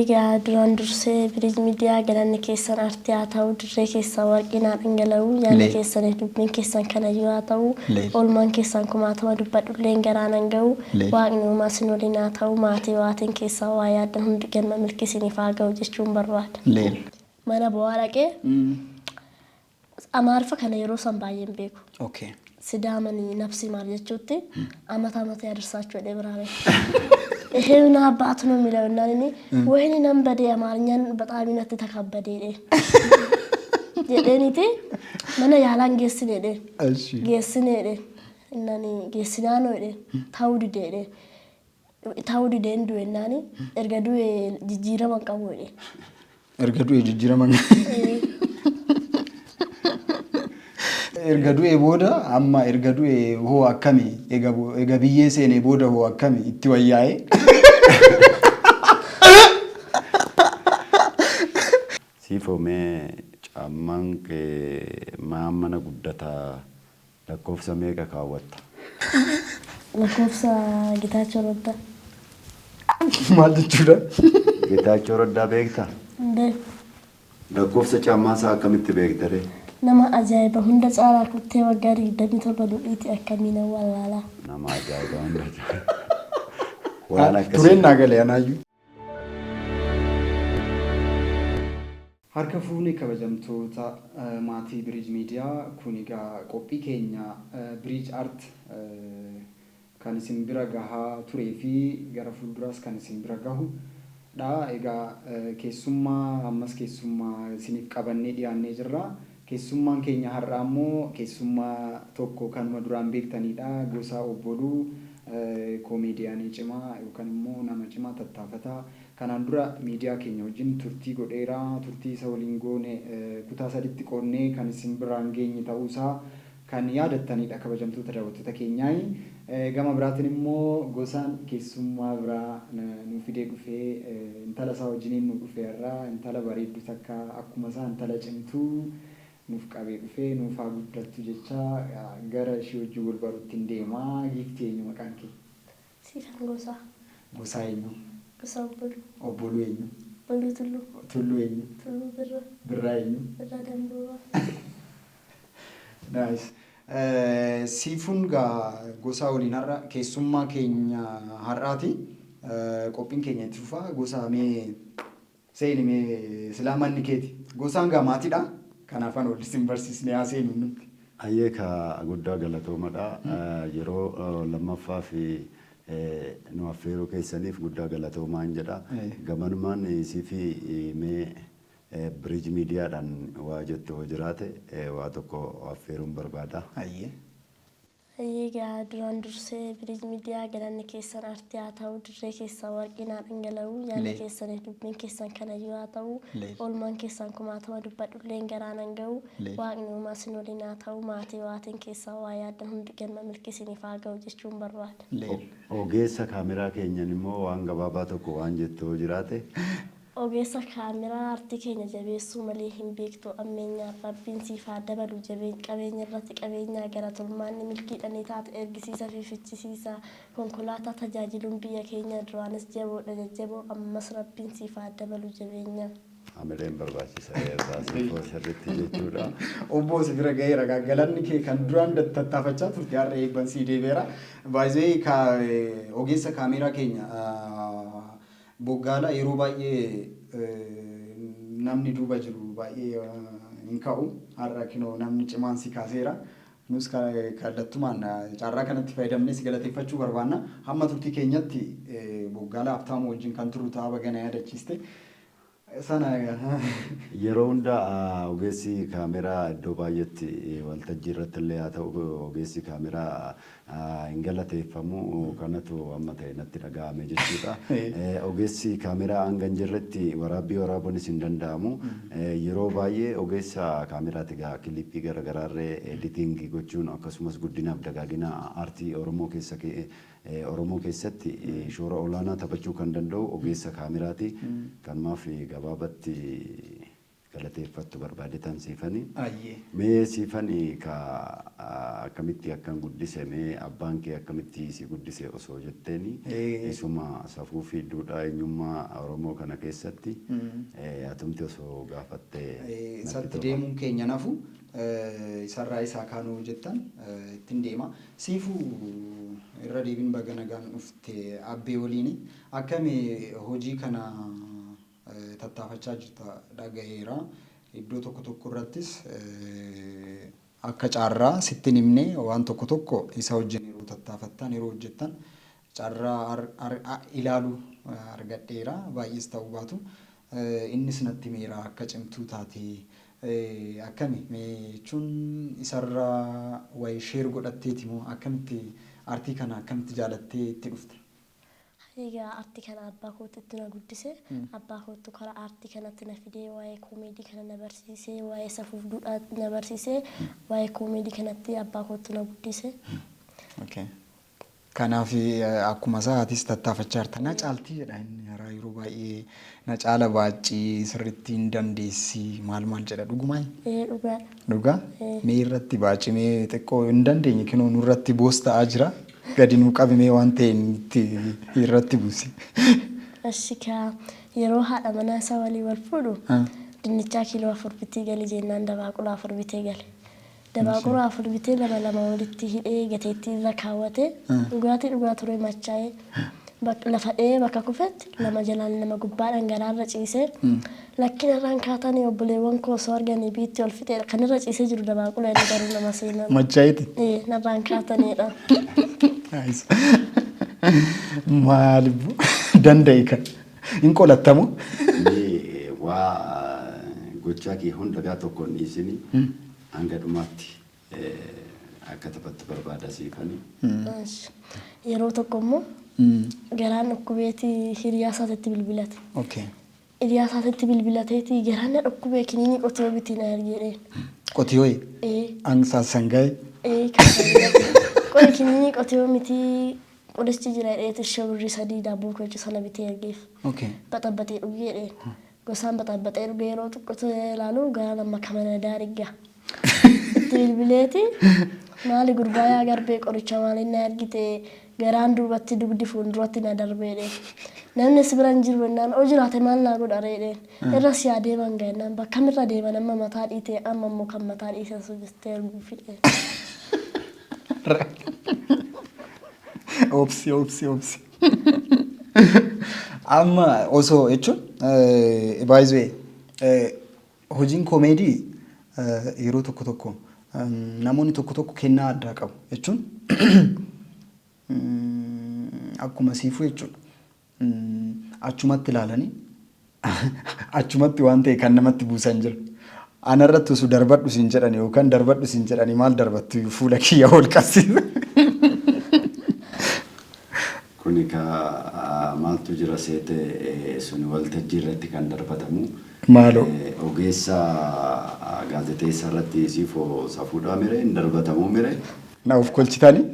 Egaa duraan dursee Biriij Miidiyaa galanni keessan aartii haa ta'u, dirree keessaa warqiin haa dhangala'u, yaadni keessaniif dubbiin keessan kanayyuu haa ta'u, oolmaan keessan kumaatama dubbadhulleen garaa nan ga'u, Waaqni uumaa sin waliin haa ta'u, maatii waatiin keessaa waa yaaddan hundi galma milkii isiniif haa ga'u jechuun barbaada. Mana bo'aa dhaqee Amaariffa kana yeroo san baay'ee hin beeku. Okay. Sidaamani nafsi maal jechuutti amata amata yadirsaachuu jedhee biraa bahe. Ehee ምን አባቱ ነው የሚለው እና እኔ ወይኔ nan badee Amaarinyaan በጣም natti takabbadee jedheeniiti mana yaalaan geessine jedheen. Eshi. Geessine jedheen. Innani geessinaanoo jedheen. Ta'uu dide jedheen. Ta'uu dideen du'e ennaani erga du'e jijjiirama hin qabu jedheen. Erga du'e jijjiirama Erga du'e booda amma erga du'e hoo akkami ega biyyee seenee booda hoo akkami itti wayyaa'e. Siifoo mee caammaan kee maa mana guddataa lakkoofsa meeqa kaawwatta? Lakkoofsa Getaachoo Raddaa. Maal jechuudha? Getaachoo Raddaa beektaa? Hin beeku. Lakkoofsa caammaa isaa akkamitti beekta ree? Nama ajaa'iba hunda caalaa kuttee waggaa 27 nu dhiite akkamiinan wallaalaa. Nama ajaa'iba hunda caalaa. Waan akkasii. Tureen naa gale anaayyuu. Harka fuune kabajamtoota maatii Biriij Miidiyaa kun egaa qophii keenya Biriij Art kan isin bira gahaa turee fi gara fuulduraas kan isin bira gahu dha. Egaa keessummaa ammas keessummaa isiniif qabannee dhiyaannee jirra. Keessummaan keenya har'aa immoo keessummaa tokko kanuma duraan beektaniidha. Gosaa Obboluu koomeediyaanii cimaa yookaan immoo nama cimaa tattaafataa Kanaan dura miidiyaa keenya wajjin turtii godheera. Turtii isa waliin goone kutaa saditti qoodnee kan isin biraan geenye ta'uu isaa kan yaadattaniidha kabajamtoota daawwattoota keenyaai. Gama biraatiin immoo Gosaan keessummaa biraa nuu fidee dhufee intala isaa wajjiniin nuu dhufe har'a. Intala bareeddu takka akkuma isaa intala cimtuu nuuf qabee dhufe nuuf haa guddattu jechaa gara ishii wajjin wal baruuttin deema. Giiftii eenyu maqaan kee? Siifan Gosaa. Gosaa eenyu? Gosaa Obboluu. Obboluu eenyu? Obboluu Tulluu. Tulluu eenyu? Tulluu Birraa. Birraa eenyu? Birraa Damboobaa. Nice. Siifuun gaa Gosaa waliin har'a keessummaa keenya har'aati. Qophiin keenya itti fufa. Gosaa mee seeni mee silaa manni keeti. Gosaan gaa maatiidha. Kanaaf an ol isin barsiisne haa seenu nutti. Hayyee kaa guddaa galatoomadha. Yeroo lammaffaaf nu affeeruu keessaniif guddaa galatoomaan jedha. Gamanumaan sifi mee Bridge Mediadhaan waa jettu hoo jiraate waa tokko affeeruun barbaada. Hayyee. Hayyee egaa duraan dursee Biriij Miidiyaa galanni keessan aartii haa ta'u, dirree keessaa warqiin haa dhangala'u, yaadni keessaniif dubbiin keessan kanayyuu haa ta'u, oolmaan keessan kumaatama dubbadhulleen garaa nan ga'u, Waaqni uumaa sin waliin haa ta'u, maatii waatiin keessaa waa yaaddan hundi galma milkii isiniif haa ga'u jechuun barbaada. Ogeessa kaameraa keenyan immoo waan gabaabaa tokko waan jettu hoo jiraate. Ogeessa kaameraa aartii keenya jabeessuu malee hin beektu ammeenyaa rabbiin siif haa dabalu jabeen qabeenya irratti qabeenyaa gara tolmaanni milkiidha ni taata ergisiisa fi fichisiisa konkolaataa tajaajiluun biyya keenyaa duraanis jaboodha jajjaboo ammas rabbiin siif haa dabalu jabeenya. Hamileen barbaachisa irraa siifoo sirriitti jechuudha. Obboo si bira gaheera gaa galanni kee kan duraan tattaafachaa turte har'a eebban sii deebi'eera. By the way ka ogeessa kaameeraa keenya Boggaala yeroo baay'ee namni duuba jiru baay'ee hin ka'u. Har'a kinoo namni cimaan si kaaseera. Nus kallattumaan carraa kanatti fayyadamnee si galateeffachuu barbaanna. Hamma turtii keenyatti Boggaala Habtaamuu wajjin kan turru ta'a baga na yaadachiiste. Sana Yeroo hunda ogeessi kaameraa iddoo baay'eetti waltajjii irratti illee haa ta'u ogeessi kaameraa hin galateeffamu kanatu amma ta'e natti dhaga'ame jechuudha. Ogeessi kaameraa hanga hin jirretti waraabbii waraabuunis hin danda'amu. Yeroo baay'ee ogeessa kaameraati egaa kiliippii garaagaraarree editingii gochuun akkasumas guddinaaf dagaagina aartii Oromoo keessa Oromoo keessatti shoora olaanaa taphachuu kan danda'u ogeessa kaameraati. Kanumaaf gabaabatti galateeffattu barbaadetan Siifani. Ayyee. Mee Siifani ka akkamitti akkan guddise, mee abbaan kee akkamitti si guddise osoo jetteeni, isuma safuu fi duudhaa eenyummaa Oromoo kana keessatti atumti osoo gaafattee natti Isatti tola. deemuun keenya nafu isarraa isaa kaanuu jettan ittiin deema. Siifuu, irra deebiin baga nagaan dhufte. Abbee waliin akkami hojii kana tattaafachaa jirta dhagaheera. Iddoo tokko tokko irrattis akka carraa sitti hin himne, waan tokko tokko isa wajjin yeroo tattaafattan, yeroo hojjettan carraa ilaaluu argadheera, baay'ees ta'uu baatu. Innis natti himeera akka cimtuu taate. Akkami mee jechuun isarraa wayi share godhatteeti moo akkamitti aartii kana akkamitti jaalattee itti dhufte? Egaa aartii kana abbaa kootu itti na guddise. Abbaa kootu karaa aartii kanatti na fidee, waa'ee koomeedii kana na barsiisee, waa'ee safuuf duudhaa na barsiisee, waa'ee koomeedii kanatti abbaa kootu na guddise. Okay. Kanaaf akkuma isaa atis tattaafachaa jirta. Na caaltii jedha inni haraa yeroo baay'ee, na caala baaccii sirriitti hin dandeessi maal maal jedha, dhugumaa? Ee, dhugaadha. Dhugaa? Ee. Mee irratti baacimee xiqqoo hin dandeenye, kinoo nurratti boos ta'aa jira. Gadi nuu qabimee waan ta'e itti irratti buusi. Ashi kaa yeroo haadha manaa isaa walii wal fuudhu dinnichaa kiiloo 4 bitee gali jennaan dabaaqula 4 bitee gale. Dabaaqula 4 bitee lama lama walitti hidhee gateettii irra kaawwatee dhugaatii dhugaa ture machaa'ee lafa dha'ee bakka kufetti lama jalaan lama gubbaadhaan garaarra ciisee, lakkina irraan kaatanii obboleewwan koo osoo arganii biitti ol fixeedha. Kan irra ciisee jiru dabaaqula, inni garuu nama seenan. Machaa'eeti. Ee, narraan kaataniidha. Nice. Maal danda'e kan hin qolattamu? Mee waa gochaa kee hunda gaa tokko hin dhiisini, hanga dhumaatti akka taphattu barbaada Siifani. Yeroo tokko immoo garaan dhukkubeetii hiriyaa isaatitti bilbilate. Hiriyaa isaatitti bilbilateetii, garaan na dhukkubee, kiniinii qotiyoo bitii na ergi jedheen. Qotiyoo? Ee. Ansaa sangaa'e. Ee, kan qo'i kiniinii qotiyoo mitii, qorichi jira jedheeti ishee birrii 3 daabboo koo sana bitee ergeef. Baxabbaxee dhugee jedheen. Gosaan baxabbaxee dhugee yeroo xiqqoo ilaalu garaan amma kamana daarigga. Itti bilbileeti, maali gurbaa yaa garbee, qoricha maaliin na ergite, garaan duubatti dugdi fuulduratti na darbeedhe. Namni si bira hin jiru jennaan, oo jiraate maal naa godha reedheen. Irra si adeeman ga'ennaan bakka kamirra deeman, amma mataa dhiite, amma immoo kan mataa dhiise sun jettee erguu fidhe. Obsi, obsi, obsi. Amma osoo jechuun baay'ee hojiin koomeedii yeroo tokko tokko namoonni tokko tokko kennaa addaa qabu jechuun akkuma Siifuu jechuudha. Achumatti ilaalanii achumatti waan ta'e kan namatti buusan jira. Anarratti osoo darbadhu siin jedhani yookaan darbadhu siin jedhani maal darbattu, fuula kiyya ol qabsiisa. Kuni ka maaltu jira seete, suni waltajjii irratti kan darbatamu. Maaloo. Ogeessa gaazexeessa irratti siifoo safuudhaa mire, hin darbatamuu mire. Na of kolchitanii?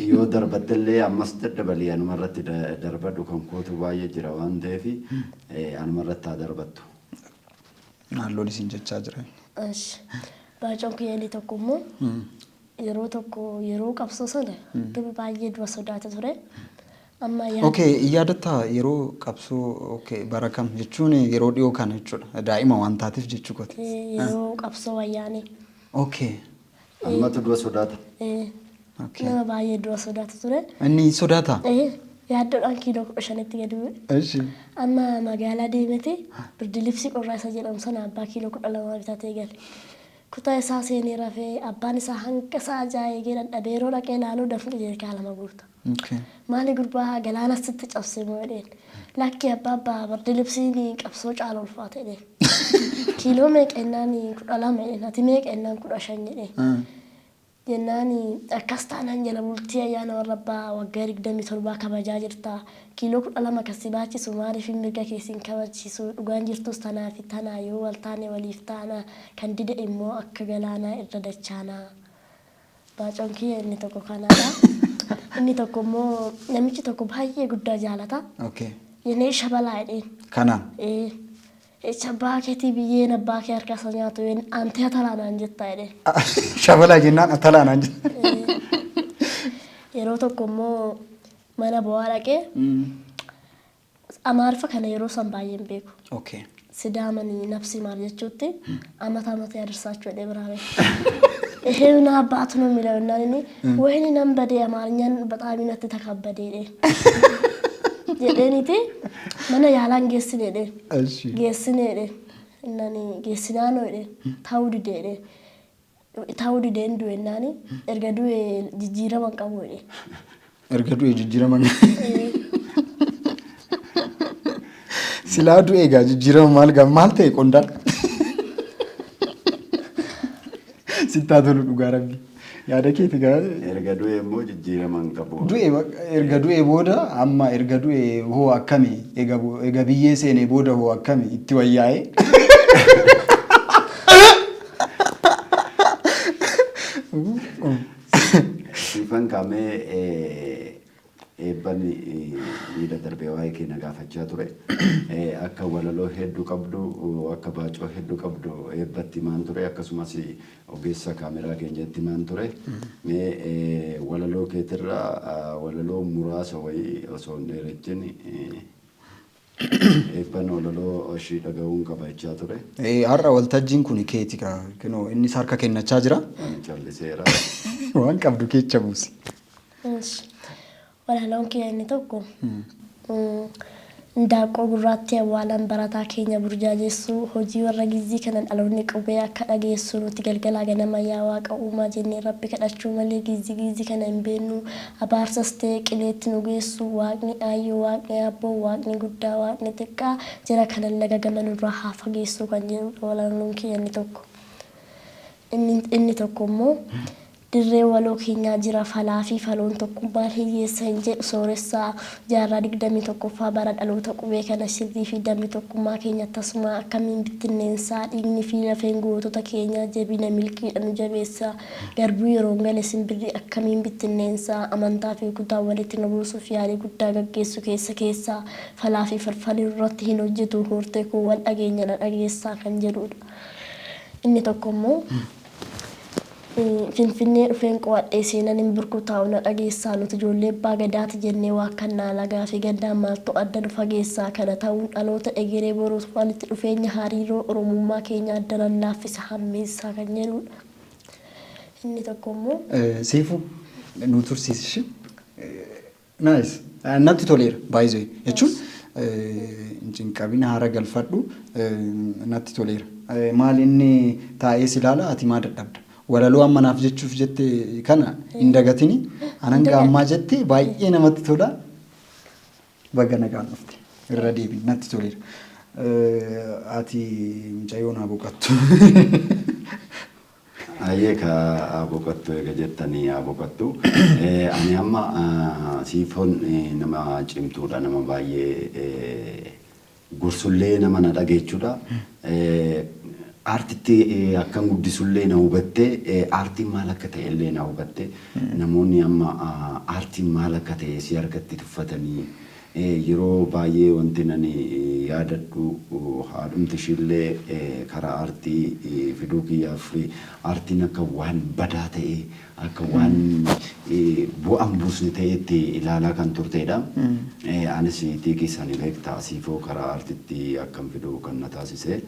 Yoo darbattellee ammas daddabalii anuma irratti darbadhu, kan kootu baay'ee jira waan ta'eef anuma irratti haa darbattu. Naalloon isin jechaa jira. Baacoon kiyya inni tokko immoo yeroo tokko yeroo qabsoo sana nama baay'ee dura sodaata ture. Amma yaa Okay, yaadatta yeroo qabsoo, okay, bara kam jechuun, yeroo dhiyoo kana jechuudha. Daa'ima waan taateef jechuu kooti. Yeroo qabsoo wayyaanee. Ammatu dura sodaata. Nama baay'ee dura sodaata ture. Inni sodaata? Yaaddoodhaan kiiloo 15tti gadi bu'e. Amma magaalaa deemete birdilibsii qorraa isa jedhamu sana abbaa kiiloo 12 bitatee gale. Kutaa isaa seenee rafee, abbaan isaa hanga sa'a 6 eegee dadhabee yeroo dhaqee ilaalu dafni jeerikaa 2 guuta. Maali gurbaa, galaana sitti cabsee moo jedheen. Lakki abbaa, abbaa birdilibsiin qabsoo caala ulfaata jedheen. Kiiloo meeqa jennaan 12 jedheen. Ati meeqa jennaan 15 jedheen. Jennaan akkas taanaan jala bultii ayyaana warra abbaa waggaa 27 kabajaa jirta. Kiiloo 12 kan si baachisu maaliif mirga keessin kabachiisu, dhugaan jirtus tanaa fi tanaa, yoo wal taane waliif taana, kan dide immoo akka galaanaa irra dachaanaa. Baacoon kiyya inni tokko kanaadha. Inni tokko immoo namichi tokko baay'ee guddaa jaalata. Yenee shabalaa jedheen. Kanaan. Ee. Echa abbaa keetii biyyeen abbaa kee harka isa nyaatu antee atalaa naan jettaa jedheen. Shabalaa jennaan atalaa naan jetta. Yeroo tokko immoo mana bo'aa dhaqee Amaariffa kana yeroo san baay'ee hin beeku. Okay. Sidaamanii nafsi maal jechuutti amata amata yadarsaachuu jedhee biraa beeku. ይሄ ምን አባቱ ነው የሚለው እና እኔ ወይኔ ነንበዴ አማርኛን በጣም natti takabbade jedheeniiti mana yaalaan geessine jedheen. Geessine jedheen. Innani geessinaanoo jedheen. Ta'uu dide jedheen. Ta'uu dideen du'e innaani erga du'e jijjiirama hin qabu jedheen. Erga du'e jijjiirama silaa du'e egaa jijjiirama maal gaa maal ta'e qondaal. Sittaa tolu dhugaa rabbi. Yaada keeti gaa. Erga du'e immoo jijjiirama hin qabu. Du'e erga du'e booda amma erga du'e hoo akkami ega biyyee seenee booda hoo akkami itti wayyaa'ee. Siifan kaamee eebban miila darbee waa'ee kee na gaafachaa ture. Akka walaloo hedduu qabdu, akka baacoo hedduu qabdu eebbatti himaan ture, akkasumas ogeessa kaameraa keenyatti himaan ture. Mee walaloo keetirraa walaloo muraasa wayii osoo hin dheerachin eebban walaloo ishii dhaga'uun qaba jechaa ture. Har'a waltajjiin kun keeti kinoo innis harka kennachaa jira. Ani calliseera. Waan qabdu keessa buusi. Walaloon kiyya inni tokko Indaaqqoo gurraattii awwaalan barataa keenya burjaajeessuu hojii warra gizii kana dhaloonni qubee akka dhageessu nuti galgalaa ganama yaa waaqa uumaa jennee rabbi kadhachuu malee gizii gizii kana hin beeknu abaarsas ta'e qileetti nu geessu waaqni aayyoo waaqni abboo waaqni guddaa waaqni xiqqaa jira kana laga gama nurraa haa fageessu kan jedhudha walaloon kiyya inni tokko. Inni tokko immoo dirree waloo keenyaa jira falaa fi faloon tokkummaan hiyyeessa hin jedhu sooressaa jaarraa 21ffaa bara dhaloota qubee kana sirrii fi dammi tokkummaa keenya tasuma akkamiin bittinneensaa dhiigni fi lafeen gootota keenyaa jabina milkiidha nu jabeessaa garbuu yeroo gale simbirri akkamiin bittinneensaa amantaa fi kutaa walitti nu buusuuf yaalii guddaa gaggeessu keessa keessaa falaa fi farfalii irratti hin hojjetu hortee koo wal dhageenya na dhageessaa kan jedhudha. Inni tokko immoo Finfinnee dhufeen qo'adhee seenan hin burkutaa'u na dhageessaa nuti ijoollee abbaa gadaati jennee waa kannaa lagaa fi gandaan maaltu adda nu fageessaa kana ta'uun dhaloota egeree boruuf walitti dhufeenya hariiroo oromummaa keenya adda lallaaffisa hammeessaa kan jedhudha. Inni tokko immoo Seefuu nu tursiisi. Nice. Natti toleera baay'ee jechuun hin cinqabin haara galfadhu natti toleera. Maal inni taa'ee si ilaala ati maa dadhabda? Walaloo amma naaf jechuuf jette kana hin dagatini. Anan gaammaa jette baay'ee namatti tola. Baga nagaan dhufte irra deebiin natti toleera. Ati mucayyoo naa boqottu. Ayyee ka boqottu eega jettanii haa boqottu. Ani amma siifoon nama cimtuudha, nama baay'ee gorsullee nama na dhageechuudha. Aartitti akkan guddisullee na hubattee, aartiin maal akka ta'e illee na hubattee, namoonni amma aartiin maal akka ta'e si harkatti tuffatanii yeroo baay'ee wanti nani yaadadhu haadhumti ishiillee karaa aartii fiduu kiyyaaf aartiin akka waan badaa ta'e akka waan bu'aan buusne ta'etti ilaalaa kan turtedha. Anis tiikii isaanii beektaa siifoo karaa aartitti akkam fiduu kan na taasise.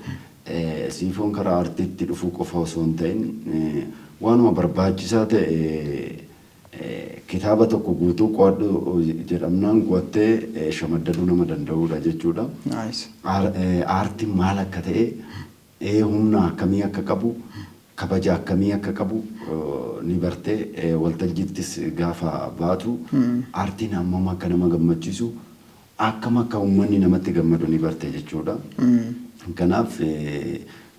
Siifoon karaa aartitti dhufuu qofa osoo hin ta'in waanuma barbaachisaa ta'e kitaaba tokko guutuu qo'adhu jedhamnaan qo'attee shamaddaduu nama danda'udha jechuudha. Aartiin maal akka ta'e, humna akkamii akka qabu, kabaja akkamii akka qabu ni bartee waltajjiittis gaafa baatu aartiin hammam akka nama gammachiisu, akkam akka uummanni namatti gammadu ni barte jechuudha. Kanaaf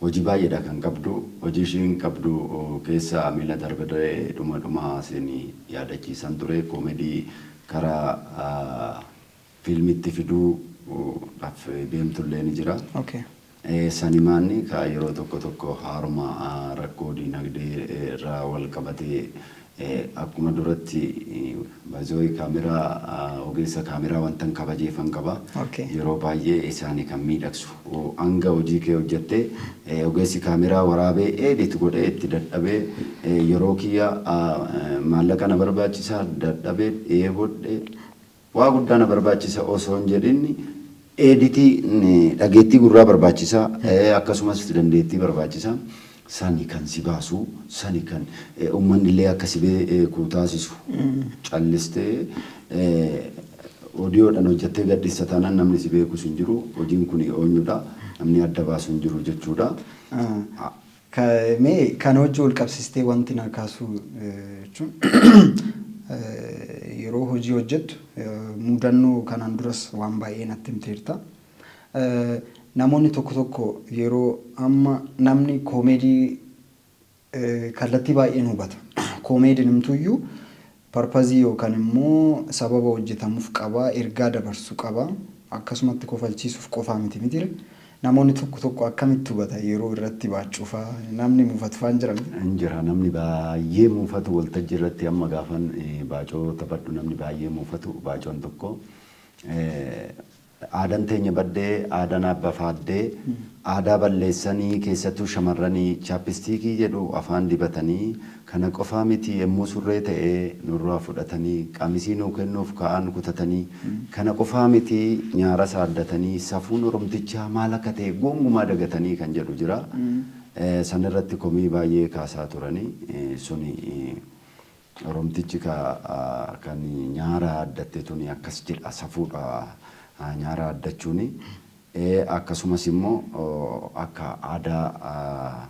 hojii baay'eedha kan qabdu. Hojii ishiin qabdu keessa miila darbee dhuma dhuma isin yaadachiisan ture. Koomedii karaa fiilmitti fiduudhaaf deemtullee ni jira. Sanimaanni ka yeroo tokko tokko haaruma rakkoo diinagdee irraa wal qabatee Akkuma duratti bazooi kaameraa, ogeessa kaameraa wantan kabajeefan qaba. Yeroo baay'ee isaanii kan miidhagsu. Hanga hojii kee hojjettee ogeessi kaameraa waraabee edit godhee itti dadhabee, yeroo kiyya, maallaqa na barbaachisa, dadhabee dheebodhee waa guddaa na barbaachisa osoo hin jedhin editii dhageettii gurraa barbaachisa, akkasumas dandeettii barbaachisa. Sani kan si baasu, sani kan uummanni illee akka si beeku taasisu. Callistee odiyoodhaan hojjettee gadhiista taanaan namni si beekus hin jiru. Hojiin kun eenyudha, namni adda baasu hin jiru jechuudha. Mee kana hojii wal qabsiistee wanti na kaasu jechuun, yeroo hojii hojjettu mudannoo kanaan duras waan baay'ee natti himteerta. Namoonni tokko tokko yeroo amma namni koomeedii kallattii baay'een hubata. Koomeediin himtuyyuu purpose yookaan immoo sababa hojjetamuuf qaba, ergaa dabarsuu qaba, akkasumatti kofalchiisuuf qofaa miti mitire. Namoonni tokko tokko akkamitti hubata? Yeroo irratti baacuufaa namni muufatufaa hin jira miti? Hin jira, namni baay'ee muufatu waltajjii irratti. Amma gaafan baacoo taphadhu namni baay'ee muufatu, baacoon tokko aadaan teenya baddee, aadaan abbaa faaddee, aadaa balleessanii, keessattuu shamarranii chapstick jedhu afaan dibatanii, kana qofaa miti, yommuu surree ta'ee nurraa fudhatanii, qamisii nuu kennuuf ka'an kutatanii, kana qofaa miti, nyaara saaddatanii, safuun oromtichaa maal akka ta'e gonkumaa dagatanii kan jedhu jira. Sanirratti komii baay'ee kaasaa turanii, suni oromtichi kan nyaara addatte tuni akkas jedha, safuudha nyaara addachuuni. Akkasumas immoo akka aadaa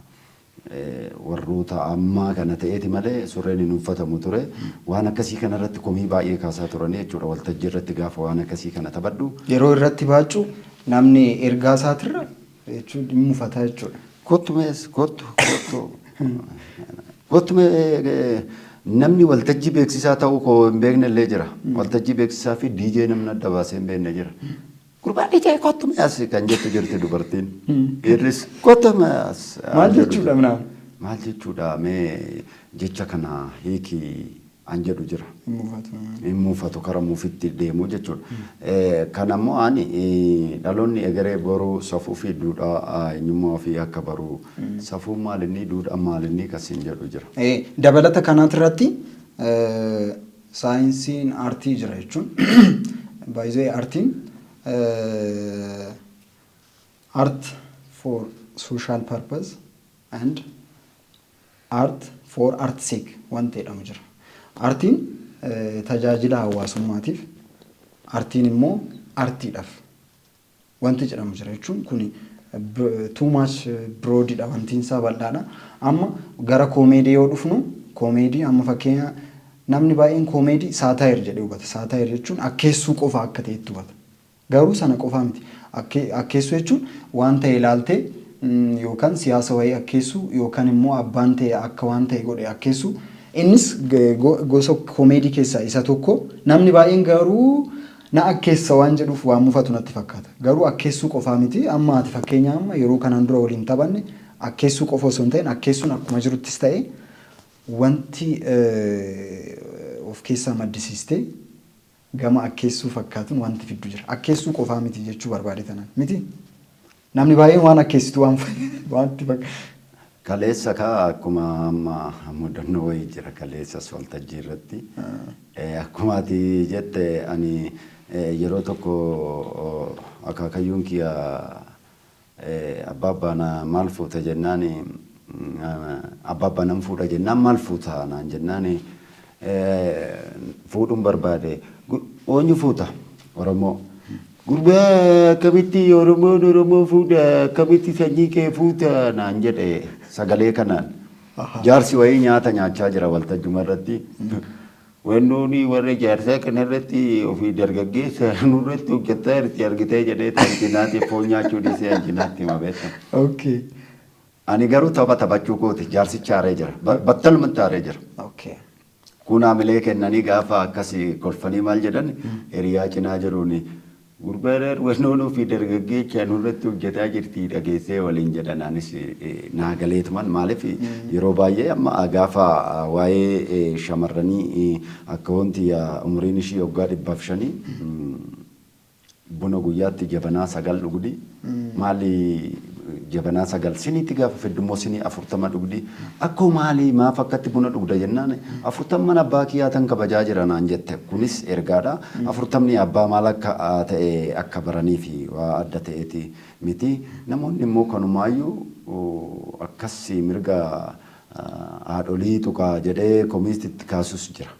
warroota ammaa kana ta'eeti malee surreen hin uffatamu ture. Waan akkasii kanarratti komii baay'ee kaasaa turanii jechuudha. Waltajjii irratti gaafa waan akkasii kana taphadhu. Yeroo irratti baacuu namni ergaa isaatirra jechuun hin mufataa jechuudha. Kottu mees, kottu, kottu. Kottu mee, namni waltajjii beeksisaa ta'uu koo hin beekne illee jira. Waltajjii beeksisaa fi DJ namni adda baasee hin beekne jira. Gurbaan DJ, kottu mee as kan jettu jirti dubartiin. Dhiirris kottu mee as. Maal jechuudha minaan? Maal jechuudha, mee jecha kana hiiki an jedhu jira. Hin mufatu. Hin muufatu, kara muufitti deemu jechuudha. Kan ammoo ani dhaloonni egeree boruu safuu fi duudhaa eenyummaa ofii akka baru, safuun maalinni, duudhaan maalinni kasiin jedhu jira. Dabalata kanaatirratti saayinsiin aartii jira jechuun baay'ee aartiin art for social purpose and art for art sake wanta jedhamu jira. Aartiin tajaajila hawaasummaatiif, aartiin immoo aartiidhaaf wanti jedhamu jira jechuun kuni too much broadidha, wanti isaa bal'aadha. Amma gara koomeedii yoo dhufnu, koomeedii amma fakkeenya namni baay'een koomeedii satire jedhee hubata. Satire jechuun akkeessuu qofa akka ta'etti hubata. Garuu sana qofaa miti. Akkeessuu jechuun waan ta'e ilaaltee yookaan siyaasa wayii akkeessuu yookaan immoo abbaan ta'e akka waan ta'e godhe akkeessuu. Innis gosa koomeedii keessaa isa tokko. Namni baay'een garuu na akkeessa waan jedhuuf waan mufatu natti fakkaata. Garuu akkeessuu qofaa miti. Amma ati fakkeenya amma yeroo kanaan dura waliin taphanne akkeessuu qofa osoo hin ta'in, akkeessuun akkuma jiruttis ta'e, wanti of keessaa maddisiistee gama akkeessuu fakkaatuun wanti fiddu jira. Akkeessuu qofaa miti jechuu barbaade tanan miti. Namni baay'een waan akkeessitu waan wanti fakkaatu. Kaleessa kaa akkuma amma mudannoo wayii jira kaleessas waltajjii irratti. Akkuma ati jette, ani yeroo tokko akaakayyuun kiyya abbaa abbaana maal fuuta jennaan, abbaa abbaa nan fuudha jennaan, maal fuuta naan jennaan, fuudhuun barbaade. Eenyu fuuta? Oromoo. Gurbaa, akkamitti Oromoon Oromoo fuudha, akkamitti sanyii kee fuuta naan jedhe sagalee kanaan. Jaarsi wayii nyaata nyaachaa jira waltajjuma irratti. Wannoonni warra jaarsaa kanarratti ofii dargaggeessa nurratti hojjetaa jirti argitee jedhee tanjinaati foon nyaachuu dhiisee anjinaatti hima beekama. Ani garuu tapha taphachuu kooti, jaarsichi aaree jira. Battalumatti aaree jira. Kun haamilee kennanii gaafa akkasii kolfanii maal jedhan, hiriyaa cinaa jiruuni, Gurbaan wannoon ofii dargaggeechaa nurratti hojjetaa jirti dhageessee waliin jedhan anis naa galeetuman maaliif yeroo baay'ee amma gaafa waa'ee shamarranii akka wanti umriin ishii waggaa 105 buna guyyaatti jabanaa 9 dhugdi maali jabanaa 9 siniitti gaafa fiddu sinii 40 dhugdi akkoo maali maaf akkatti buna dhugda jennaan 40 mana abbaa kiyyaa tan kabajaa jira naan jette kunis ergaadha 40 abbaa maal akka ta'e akka baranii fi waa adda ta'eeti miti namoonni immoo kanumaayyuu akkas mirga haadholii tuqaa jedhee komiistitti kaasus jira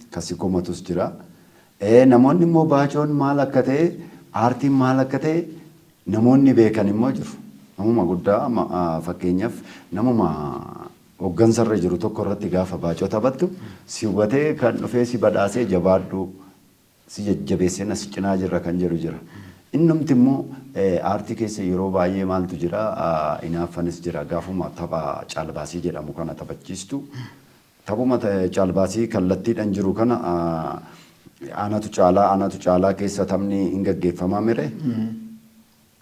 akkasi komatus jira namoonni immoo baacoon maal akka ta'e aartiin maal akka ta'e namoonni beekan immoo jiru. Namuma guddaa fakkeenyaaf namuma hooggansarra jiru tokko irratti gaafa baacoo taphattu si hubatee kan dhufee si badhaasee jabaadhu si jajjabeessee na si cinaa jirra kan jedhu jira. Innumti immoo aartii keessa yeroo baay'ee maaltu jira inaaffanis jira gaafuma tapha caalbaasii jedhamu kana taphachiistu taphuma caalbaasii kallattiidhaan jiru kana anatu caalaa keessa taphni hin gaggeeffamaa mire.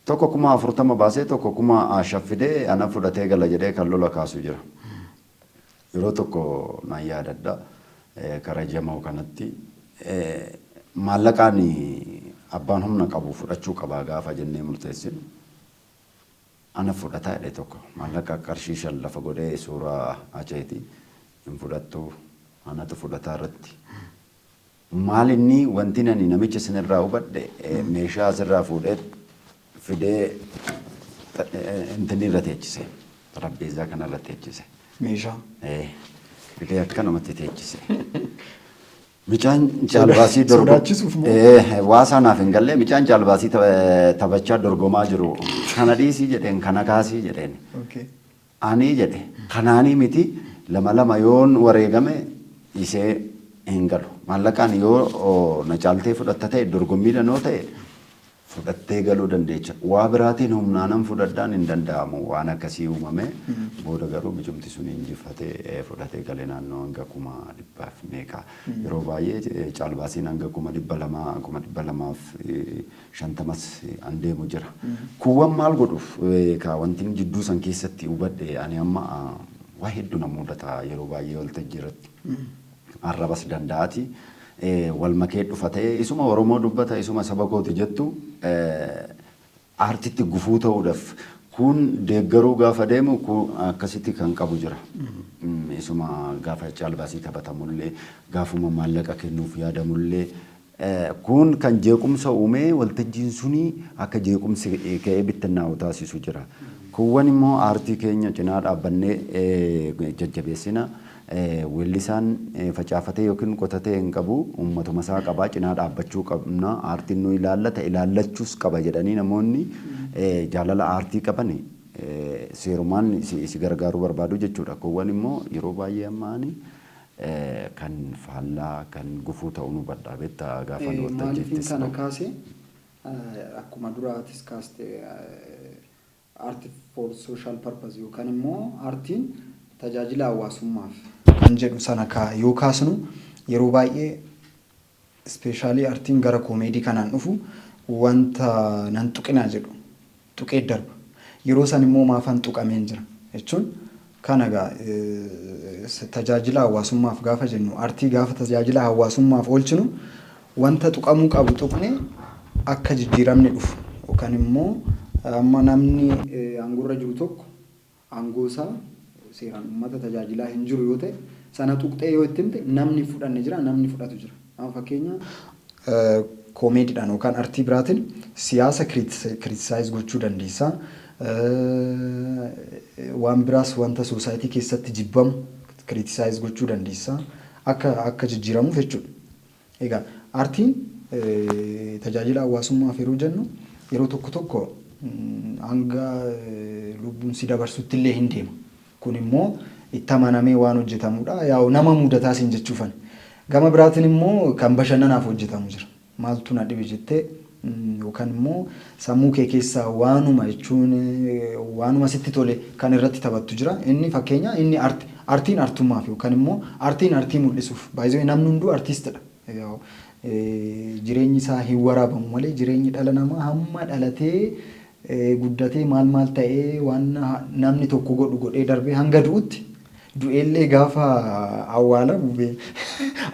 Tokko 40,000 baasee tokko 5,000 fidee ana fudhatee gala jedhee kan lola kaasu jira. Yeroo tokko naan yaadadha karaa jamoo kanatti maallaqaan abbaan humna qabu fudhachuu qabaa gaafa jennee murteessinu ana fudhataa jedhe tokko maallaqa qarshii 5 lafa godhee suuraa acheeti hin fudhattu anatu fudhataa irratti. Maal inni wanti nani namicha isinirraa hubadhe meeshaa asirraa fuudhee fidee intinni irra teechise xarapheezaa kana irra teechise. Meeshaa. Fidee akkanumatti teechise. Micaan caalbaasii Sodaachisuuf moo? Waa naaf hin galle micaan caalbaasii taphachaa dorgomaa jiru kana dhiisii jedheen kana kaasii jedheen. Ani jedhe kanaanii miti lama lama yoon wareegame isee hin galu. Maallaqaan yoo na caaltee fudhatta ta'e dorgommiidhaan yoo ta'e fudhattee galuu dandeecha. Waa biraatiin humnaanan fudhadhaan hin danda'amu waan akkasii uumame booda garuu micumti sun injifatee fudhatee galee naannoo hanga 100,000 meeqa yeroo baay'ee caalbaasiin hanga 200,000 250,000 an deemu jira. Kuuwwan maal godhuuf ka wanti jidduu san keessatti hubadhe ani amma waa hedduu na mudata yeroo baay'ee waltajjii irratti. Arrabas danda'aati. Wal makee dhufa ta'ee isuma Oromoo dubbata isuma saba kooti jettu aartitti gufuu ta'uudhaaf kun deeggaruu gaafa deemu kun akkasitti kan qabu jira. Isuma gaafa caalbaasii taphatamullee gaafuma maallaqa kennuuf yaadamullee kun kan jeequmsa uumee waltajjiin suni akka jeequmsi ka'ee bittinnaa'u taasisu jira. Kuuwwan immoo aartii keenya cinaa dhaabbannee jajjabeessina. Weellisaan facaafatee yookiin qotatee hin qabu uummatuma isaa qabaa cinaa dhaabbachuu qabna aartiin nu ilaallata ilaallachuus qaba jedhanii namoonni jaalala aartii qaban seerumaan si gargaaruu barbaadu jechuudha. Kuuwwan immoo yeroo baay'ee amma ani kan faallaa kan gufuu ta'uu nu badhaa beektaa gaafa nu waltajjiittis. Maaliifin kana kaase akkuma duraatis kaaste art for social purpose yookaan immoo aartiin tajaajila hawaasummaaf kan jedhu sana yoo kaasnu yeroo baay'ee ispeeshaalii aartiin gara koomeedii kanaan dhufu wanta nan tuqinaa jedhu tuqee darba. Yeroo san immoo maafan tuqameen jira jechuun kana egaa tajaajila hawaasummaaf gaafa jennu aartii gaafa tajaajila hawaasummaaf oolchinu wanta tuqamuu qabu tuqne akka jijjiiramni dhufu yookaan immoo amma namni aangoorra jiru tokko aangoo isaa seeraan uummata tajaajilaa hin jiru yoo ta'e sana tuqxee yoo itti himte namni fudhanne jira namni fudhatu jira. Amma fakkeenya koomeediidhaan yookaan artii biraatiin siyaasa criticize gochuu dandeessa. Waan biraas wanta society keessatti jibbamu criticize gochuu dandeessa. Akka jijjiiramuuf jechuudha. Egaa aartiin tajaajila hawaasummaaf yeroo jennu yeroo tokko tokko hanga lubbuun si dabarsutti illee hin deema. Kun immoo itti amanamee waan hojjetamudha. Yaa'u nama mudataas hin jechuufani. Gama biraatiin immoo kan bashannanaaf hojjetamu jira. Maaltu na dhibe jettee yookaan immoo sammuu kee keessaa waanuma jechuun waanuma sitti tole kan irratti taphattu jira. Inni fakkeenya inni artiin artummaaf yookaan immoo artiin artii mul'isuuf baay'ee namni hunduu artiistidha. Jireenyi isaa hin waraabamu malee jireenyi dhala namaa hamma dhalatee guddatee maal maal ta'ee waan namni tokko godhu godhee darbee hanga du'utti du'eellee gaafa awwaalamu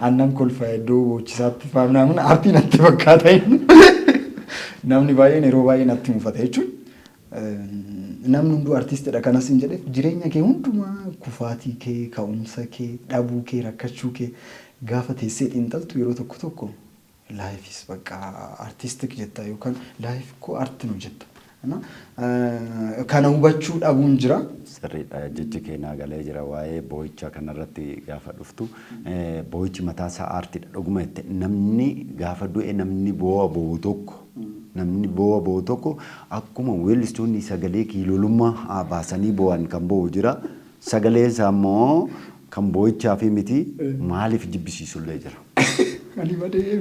aannan kolfa iddoo boochisaatti faamnaamun aartii natti fakkaata inni. Namni baay'een yeroo baay'ee natti mufata jechuun namni hunduu artiistidha kanas hin jedheef jireenya kee hundumaa kufaatii kee ka'umsa kee dhabuu kee rakkachuu kee gaafa teessee xiinxaltu yeroo tokko tokko life is bakka artistic jetta yookaan life koo art nu jetta. Kana hubachuu dhabuun jira. Sirriidha, jechi keenyaa galee jira. Waa'ee boo'icha kanarratti gaafa dhuftu, boo'ichi mataa isaa aartiidha dhuguma jette. Namni gaafa du'e namni boo'a boo'u tokko, namni boo'a boo'u tokko akkuma weellistoonni sagalee kiilolummaa baasanii boo'an kan boo'u jira. Sagaleen isaa immoo kan boo'ichaa fi miti maaliif jibbisiisullee jira. Ani malee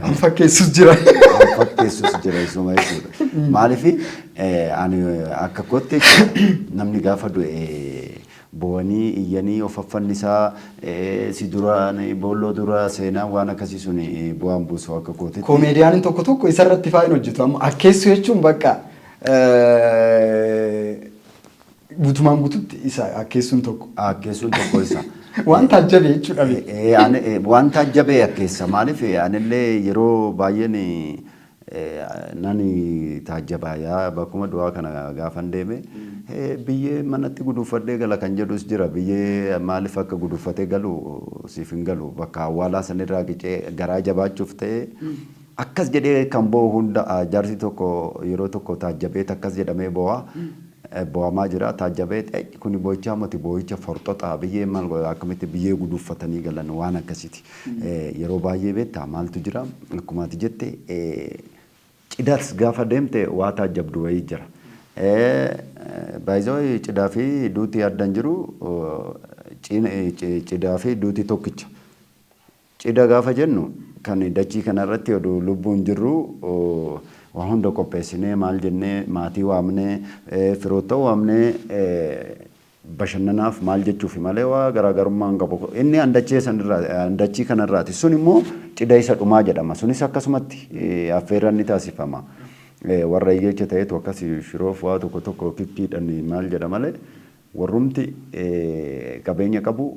an fakkeessus jira. An fakkeessus jira isuma jechuudha. Maaliif ani akka kootti namni gaafa du'e boo'anii iyyanii of affannisaa si dura boolloo dura seenaa waan akkasii sun bu'aan buusu akka kootitti. Koomeediyaaniin tokko tokko isarratti faa hin hojjetu. Amma akkeessu jechuun bakka guutumaan guututti isa akkeessuun tokko. Akkeessuun tokko isa. Waan taajjabe jechuudha. Waan taajjabe akkeessa. Maaliif anillee yeroo baay'een nan taajjaba yaa bakkuma du'aa kana gaafan deeme biyyee manatti guduunfadhee gala kan jedhus jira. Biyyee maaliif akka guduunfatee galu siif hin galu, bakka awwaalaa sanirraa qicee garaa jabaachuuf ta'ee akkas jedhee kan boo'u hunda jaarsi tokko yeroo tokko taajjabee akkas jedhamee boo'a. Bo'amaa jira taajjabee kuni boo'ichaa miti, boo'icha forxoxaa, biyyee maal akkamitti biyyee guduunfatanii galan waan akkasiiti. Yeroo baay'ee beektaa maaltu jira, akkuma ati jette cidhaas gaafa deemte waa taajjabdu wayii jira. Baay'isoo cidhaa fi duuti addan jiru, cidhaa fi duuti tokkicha. Cidha gaafa jennu kan dachii kanarratti oduu lubbuun jirru waa hunda qopheessinee maal jennee maatii waamnee firoota waamnee bashannanaaf maal jechuufi malee waa garaagarummaa hin qabu. Inni andachee sanirraa andachii kanarraati. Sun immoo cidha isa dhumaa jedhama. Sunis akkasumatti affeerraan ni taasifama. Warra hiyyeecha ta'etu akkas shiroof waa tokko tokko kikkiidhaan maal jedha malee warrumti qabeenya qabu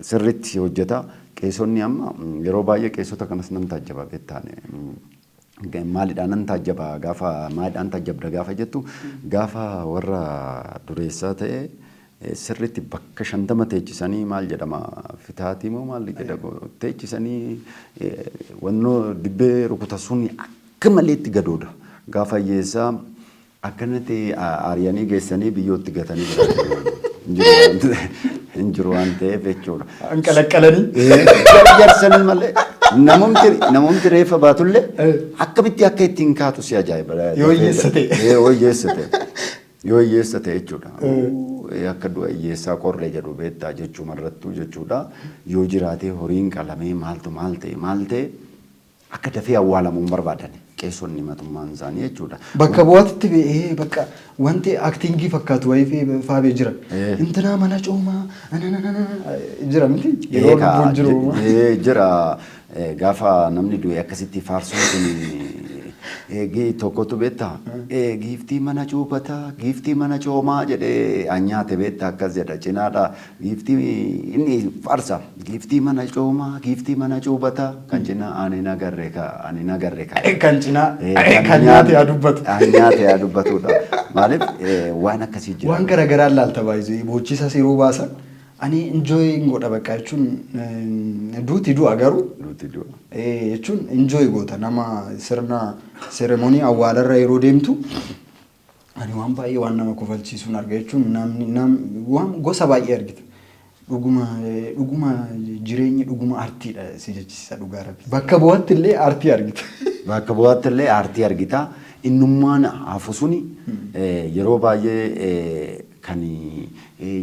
sirriitti hojjeta. Qeesonni amma yeroo baay'ee qeesota kanas nan taajjaba beektaan. Maalidhaan nan taajjaba gaafa maalidhaan taajjabda gaafa jettu, gaafa warra dureessaa ta'e sirriitti bakka 50 teechisanii maal jedhama, fitaatii moo maal jedha, teechisanii wannoo dibbee rukuta sun akka maleetti gadooda. Gaafa hiyyeessaa akkanatti aariyanii geessanii biyyootti gatanii jiraatu. Hin jiru waan ta'eef jechuudha. Anqalaqqalanii. Jarsanii malee namumti reeffa baatullee akkamitti akka ittiin kaatu si ajaa'iba. Yoo hiyyeessa ta'e. Yoo hiyyeessa ta'e. Yoo hiyyeessa ta'e jechuudha. Akka du'a hiyyeessaa qorree jedhu beektaa jechuumarrattuu jechuudha. Yoo jiraatee horiin qalamee maaltu maal ta'e maal ta'e akka dafee awwaalamuu hin barbaadan qeessonni matummaan isaanii jechuudha. Bakka bu'aatti ba'ee bakka wanti actingii fakkaatu wayii faabee jira. Intinaa mana coomaa jira miti? Yeroo lubbuun jiru. Jira, gaafa namni du'e akkasitti faarsuun sun eegii tokkotu beektaa, giiftii mana cuuphataa, giiftii mana coomaa jedhee nyaate beektaa, akkas jedha cinaadha giiftii inni faarsa, giiftii mana coomaa, giiftii mana cuuphataa, kan cinaa ani nagarre ka ani nagarre ka. Kan cinaa kan nyaate haa dubbatu. Kan nyaate haa dubbatudha. Maaliif waan akkasii jira. Waan garaagaraa ilaalta baay'ee boochisa yeroo baasan ani enjoy hin godha bakka jechuun duuti du'a garuu. Duuti du'a. Jechuun enjoy goota nama sirna ceremony awwaalarra yeroo deemtu ani waan baay'ee waan nama kofalchiisuun arga jechuun namni nam waan gosa baay'ee argita. Dhuguma dhuguma jireenyi dhuguma artiidha si jechisiisa dhugaa rabbi. Bakka bu'aatti illee artii argita. Bakka bu'aatti illee aartii argita. Innummaan hafu suni yeroo baay'ee kan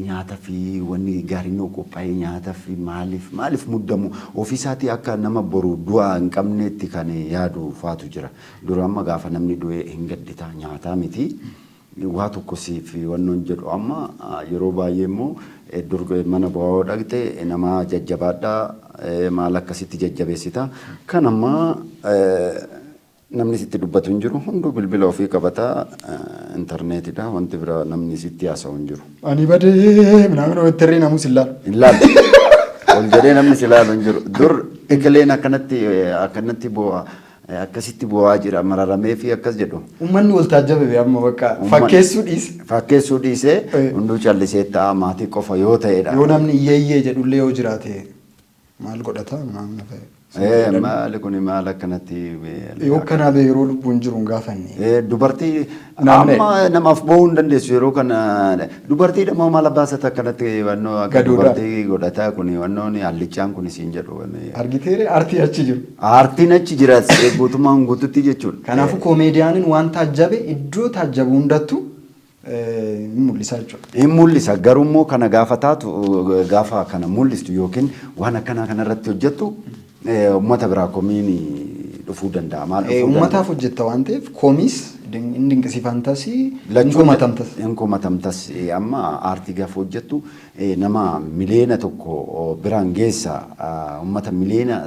nyaata fi wanni gaariin qophaa'ee nyaata fi maaliif maaliif muddamu ofiisaatii akka nama boru du'a hin qabneetti kan yaadu faatu jira. Dura amma gaafa namni du'e hin gaddita, nyaataa miti. Waa tokko siif wannoon jedhu amma yeroo baay'ee immoo dur mana bu'aa dhaqxe nama jajjabaadhaa maal akkasitti jajjabeessita. Kan amma namni sitti dubbatu hin jiru, hunduu bilbila ofii qabataa, intarneetidha, wanti biraa namni sitti haasa'u hin jiru. Ani badee minaamin wetterree namus hin laalu. Hin laalu. Ol jedhee namni si laalu hin jiru. Dur ekeleen akkanatti bu'aa akkasitti bu'aa jira mararamee fi akkas jedhu. Uummanni wal taajjabe amma bakka fakkeessuu dhiise. Fakkeessuu dhiisee hunduu callisee ta'a, maatii qofa yoo ta'edha. Yoo namni iyyeeyyee jedhullee yoo jiraate maal godhata minaamin ta'e. Maali kuni, maal akkanatti? Yoo akkanaa bee yeroo lubbuun jiru hin gaafanne. Dubartii amma namaaf boo'uu hin dandeessu yeroo kana, dubartiidha moo maal abbaasata akkanatti wannoo akka dubartii godhataa kuni wannoon hallichaan kun siin jedhu. Argiteere, aartii achi jiru. Aartiin achi jira guutummaan guututti jechuudha. Kanaafuu koomeediyaaniin waan taajjabe iddoo taajjabu hundattuu hin mul'isa jechuudha. Hin mul'isa, garuu immoo kana gaafa taatu, gaafa kana mul'istu yookiin waan akkanaa kanarratti hojjettu, uummata biraa komiin dhufuu danda'a. Maal dhufuu danda'a? Uummataaf hojjetta waan ta'eef koomis hin dinqisiifantas, hin komatamtas. Hin komatamtas. Amma aartii gaafa hojjettu nama 1 miliyoona biraan geessa, uummata 1 miliyoona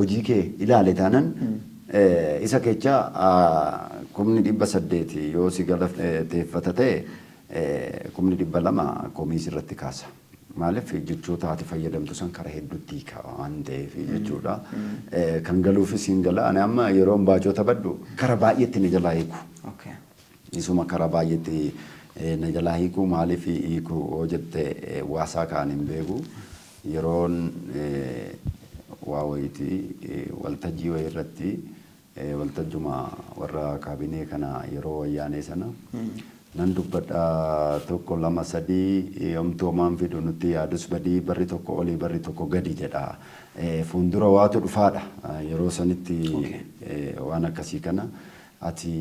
hojii kee ilaale taanan, isa kecha 800,000 yoo si galateeffata ta'e, 200,000 komii irratti kaasa. Maaliif, jechoota ati fayyadamtu san karaa hedduutti hiika waan ta'eef jechuudha. Kan galuufis hin gala. Ani amma yeroo baacoo taphadhu karaa baay'eetti na jalaa hiiku. Isuma karaa baay'eetti na jalaa hiiku. Maaliif hiiku yoo jette, waasaa kaan hin beeku. Yeroon waa wayitii waltajjii wayii irratti, waltajjuma warra kaabinee kana yeroo wayyaanee sana nan dubbadha, tokko lama sadii homtuu homaan fidu nutti yaadus badii, barri tokko olii barri tokko gadi jedha. Fuuldura waatu dhufaadha. Yeroo sanitti waan akkasii kana ati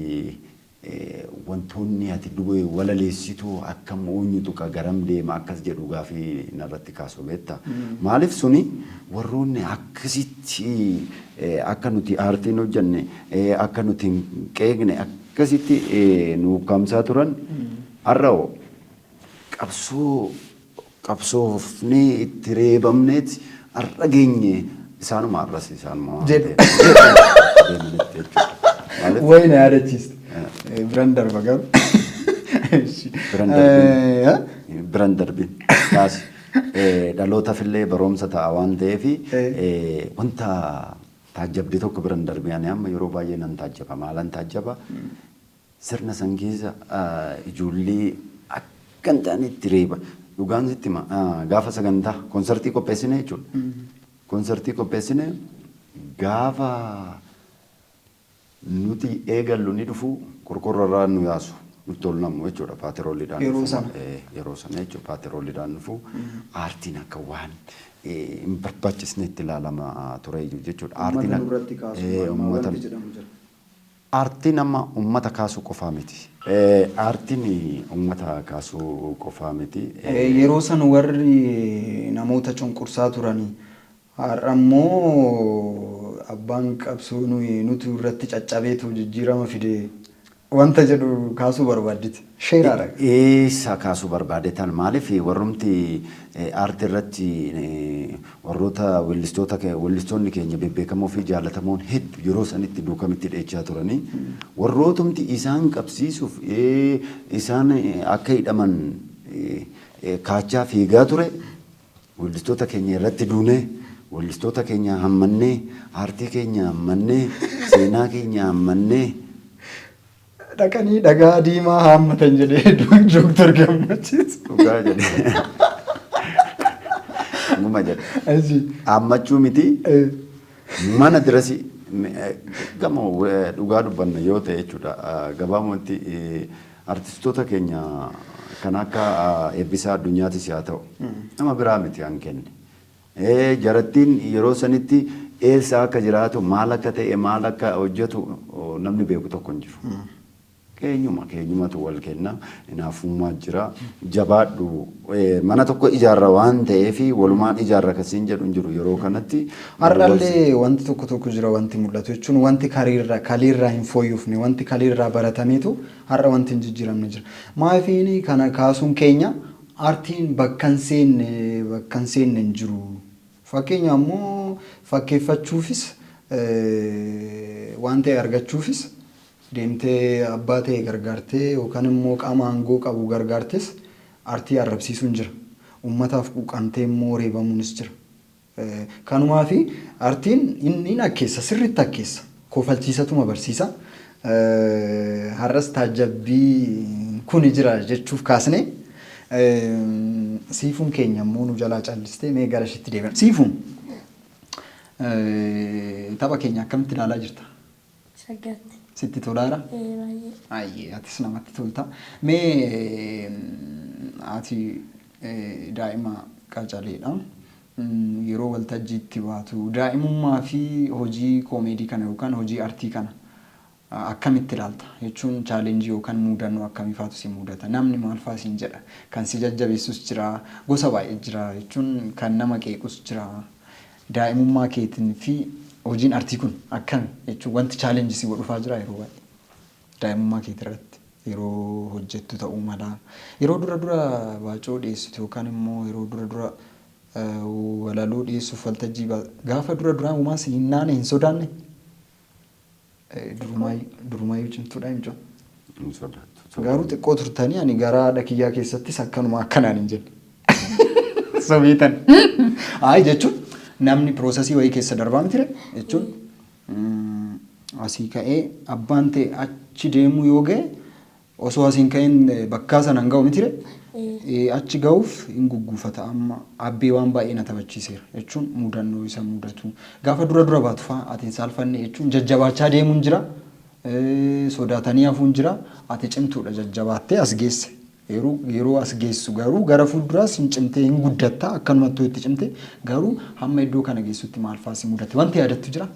wantoonni ati dubee walaleessitu akkam eenyutu ka garam deema akkas jedhu gaafii narratti kaasu beekta. Maaliif, suni warroonni akkasitti akka nuti aartiin hojjenne, akka nuti hin qeeqne akkasitti nu ukkaamsaa turan, har'a qabsoo qabsoofnee itti reebamneeti har'a geenye, isaanuma har'as isaanuma waan Jedhu. ta'eef deemanitti jechuudha. Maaliif? Wayi na yaadachiiste. Biran darba garuu. Biran darbin. Biran darbin. Kaasi. Dhalootaaf illee barumsa ta'a waan ta'eef, wanta taajjabde tokko biran darbe. Ani amma yeroo baay'ee nan taajjaba. Maalan taajjaba? Sirna san keessa ijoollee akka hin taanetti reeba. Dhugaan sitti hima, gaafa sagantaa konsartii qopheessine jechuudha. Konsartii qopheessine, gaafa nuti eegallu ni dhufu, qorqorro irraa nu yaasu, nutti ol namu jechuudha, paaterooliidhaan Yeroo dhufu. sana. Yeroo sana jechuudha, paaterooliidhaan dhufu. Aartiin akka waan hin barbaachisnetti ilaalama ture jechuudha. Uummata nurratti kaasu maal wanti jedhamu jira. Aartiin amma uummata kaasuu qofaa miti. Aartiin uummata kaasuu qofaa miti. Yeroo san warri namoota cunqursaa turanii har'a immoo abbaan qabsoo nuyi nuti irratti caccabeetu jijjiirama fide wanta jedhu kaasuu barbaadditi. Sheeraadha. Eessa kaasuu barbaade tan, maaliif warrumti aartii irratti warroota weellistoota weellistoonni keenya bebbeekamoo fi jaallatamoon hedduu yeroo sanitti duukamitti dheechaa turanii, warrootumti isaan qabsiisuuf isaan akka hidhaman kaachaa fiigaa ture, weellistoota keenya irratti duunee, weellistoota keenya hammannee, aartii keenya hammannee, seenaa keenya hammannee. Dhaqanii dhagaa diimaa haammatan jedhee Dooktar Gammachiis. Dhugaa jedhee. Dhuguma jedhe. Achi. Haammachuu miti, mana dirasi gama dhugaa dubbanna yoo ta'e jechuudha. Gabaabumatti artistoota keenya kan akka Eebbisaa Addunyaatis haa ta'u, nama biraa miti kan kenne. Jarattiin yeroo sanitti eessa akka jiraatu, maal akka ta'e, maal akka hojjetu namni beeku tokko hin jiru. Keenyuma keenyumatu wal kenna. Hinaafummaa jira. Jabaadhu mana tokko ijaarra waan ta'eef walumaan ijaarra kasiin jedhu hin jiru yeroo kanatti. Har'allee wanti tokko tokko jira, wanti mul'atu jechuun wanti kariirraa kaliirraa hin fooyyofne, wanti kaliirraa baratameetu har'a wanti hin jijjiiramne jira. Maafiin kana kaasuun keenya aartiin bakka hin seenne bakka hin seenne hin jiru. Fakkeenya ammoo fakkeeffachuufis waan ta'e argachuufis deemtee abbaa ta'e gargaartee yookaan immoo qaama aangoo qabu gargaartes aartii arrabsiisuun jira. Uummataaf quuqamtee immoo reebamuunis jira. Kanumaafi aartiin inni akkeessa, sirriitti akkeessa. Kofalchiisatuma barsiisa. Har'as taajjabbii kuni jira jechuuf kaasne. Siifuun keenya immoo nu jalaa callistee, mee gara ishiitti deebina. Siifuun, tapha keenya akkamitti ilaalaa jirta? Shaggaatti. Sitti tolaara? Baay'ee. Ayyee, atis namatti tolta. Mee ati daa'ima qacaleedha. Yeroo waltajjiitti baatu daa'imummaa fi hojii koomeedii kana yookaan hojii artii kana akkamitti ilaalta? Jechuun challenge yookaan mudannoo akkamii faatu si mudata? Namni maal faa siin jedha? Kan si jajjabeessus jira, gosa baay'ee jira, jechuun kan nama qeequs jira. Daa'imummaa keetiin fi hojiin artii kun akkami jechuun wanti challenge si godhufaa jira yeroo baay'ee? Daa'imummaa keetii irratti yeroo hojjettu ta'uu mala. Yeroo dura dura baacoo dhiyeessitu yookaan immoo yeroo dura dura walaloo dhiyeessuuf waltajjii gaafa dura duraa uumaa si hin naane, hin sodaanne? Durumaayyuu cimtuudha mucaa. Hin sodaattu. Garuu xiqqoo turtanii ani gara haadha kiyyaa keessattis akkanuma akkanaan hin jenne. Sobeetan. Ayi, jechuun namni process wayii keessa darbaa miti jechuun asii ka'ee abbaan ta'e achi deemuu yoo ga'e osoo asiin ka'een bakkaa sana hin ga'u miti. Achi ga'uuf hin gugguufata. Amma abbee waan baay'ee na taphachiiseera jechuun mudannoo isa mudatu. Gaafa dura dura baatu fa'aa ati hin saalfanne jechuun jajjabaachaa deemuun jira. Sodaatanii hafuun jira. Ati cimtuudha, jajjabaattee as geesse. Yeroo as geessu garuu gara fuulduraas hin cimtee hin guddatta, akkanumatti itti cimte garuu hamma iddoo kana geessutti maal fa'aa si mudate? Wanti yaadattu jira?